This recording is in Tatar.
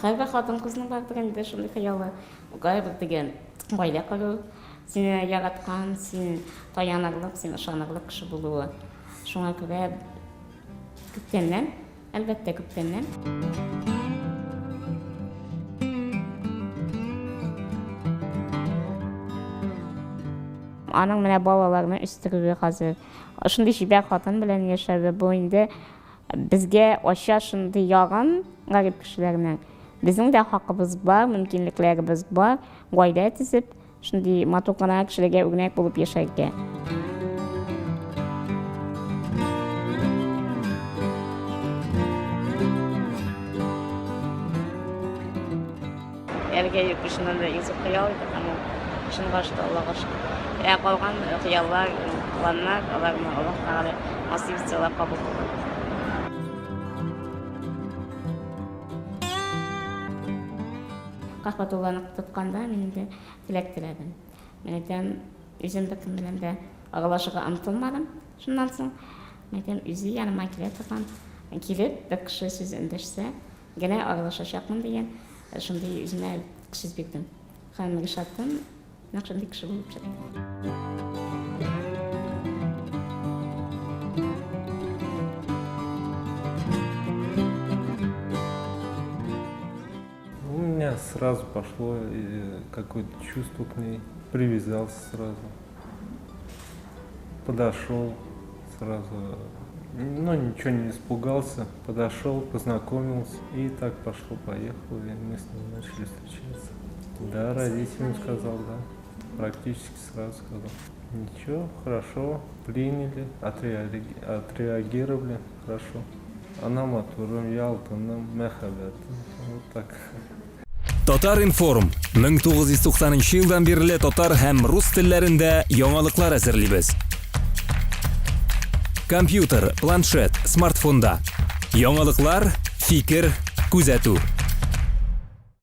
Һәрбер хатын-кызның бардыр инде шундый хыялы. Барыбер теге гаилә кору, сине яраткан, син таянырлык, син ышанырлык кеше булуы. Шуңа күрә күптәннән, әлбәттә, күптәннән. Аның менә балаларны үстерүе хәзер, шундый чибәр хатын белән яшәве, бу инде Безгә ача шундый ягын гарип кешеләрнең. Безнең дә хакыбыз бар, мөмкинлекләребез бар, гаилә төзеп, шундый матур гына кешеләргә үрнәк булып яшәргә. Әлегә юк, чыннан да иң зур хыял иде һәм ул чынга ашты, Аллага шөкер. Ә калган хыяллар, планнар, аларны Аллаһ Тәгалә насыйп итсә, алар кабул булыр. Кәгъбәтулланы тотканда мин инде теләк теләдем. Мин әйтәм, үзем беркем белән дә аралашырга омтылмадым. Шуннан соң, мин әйтәм, үзе яныма килә торган, килеп, бер кеше сүз эндәшсә, Генә аралашачакмын дигән шундый үземә сүз бирдем. Һәм Ришатым нәкъ шундый кеше булып чыкты. У меня сразу пошло какое-то чувство к ней, привязался сразу, подошел сразу, ну, ничего не испугался, подошел, познакомился, и так пошло-поехало, и мы с ней начали встречаться. Да, родителям сказал, да, практически сразу сказал. Ничего, хорошо, приняли, отреагировали хорошо. Она матурым, ялтыным, мәхәббәтем, вот так. Татар-информ, 1990 нчы елдан бирле татар һәм рус телләрендә яңалыклар әзерлибез. Компьютер, планшет, смартфонда. Яңалыклар, фикер, күзәтү.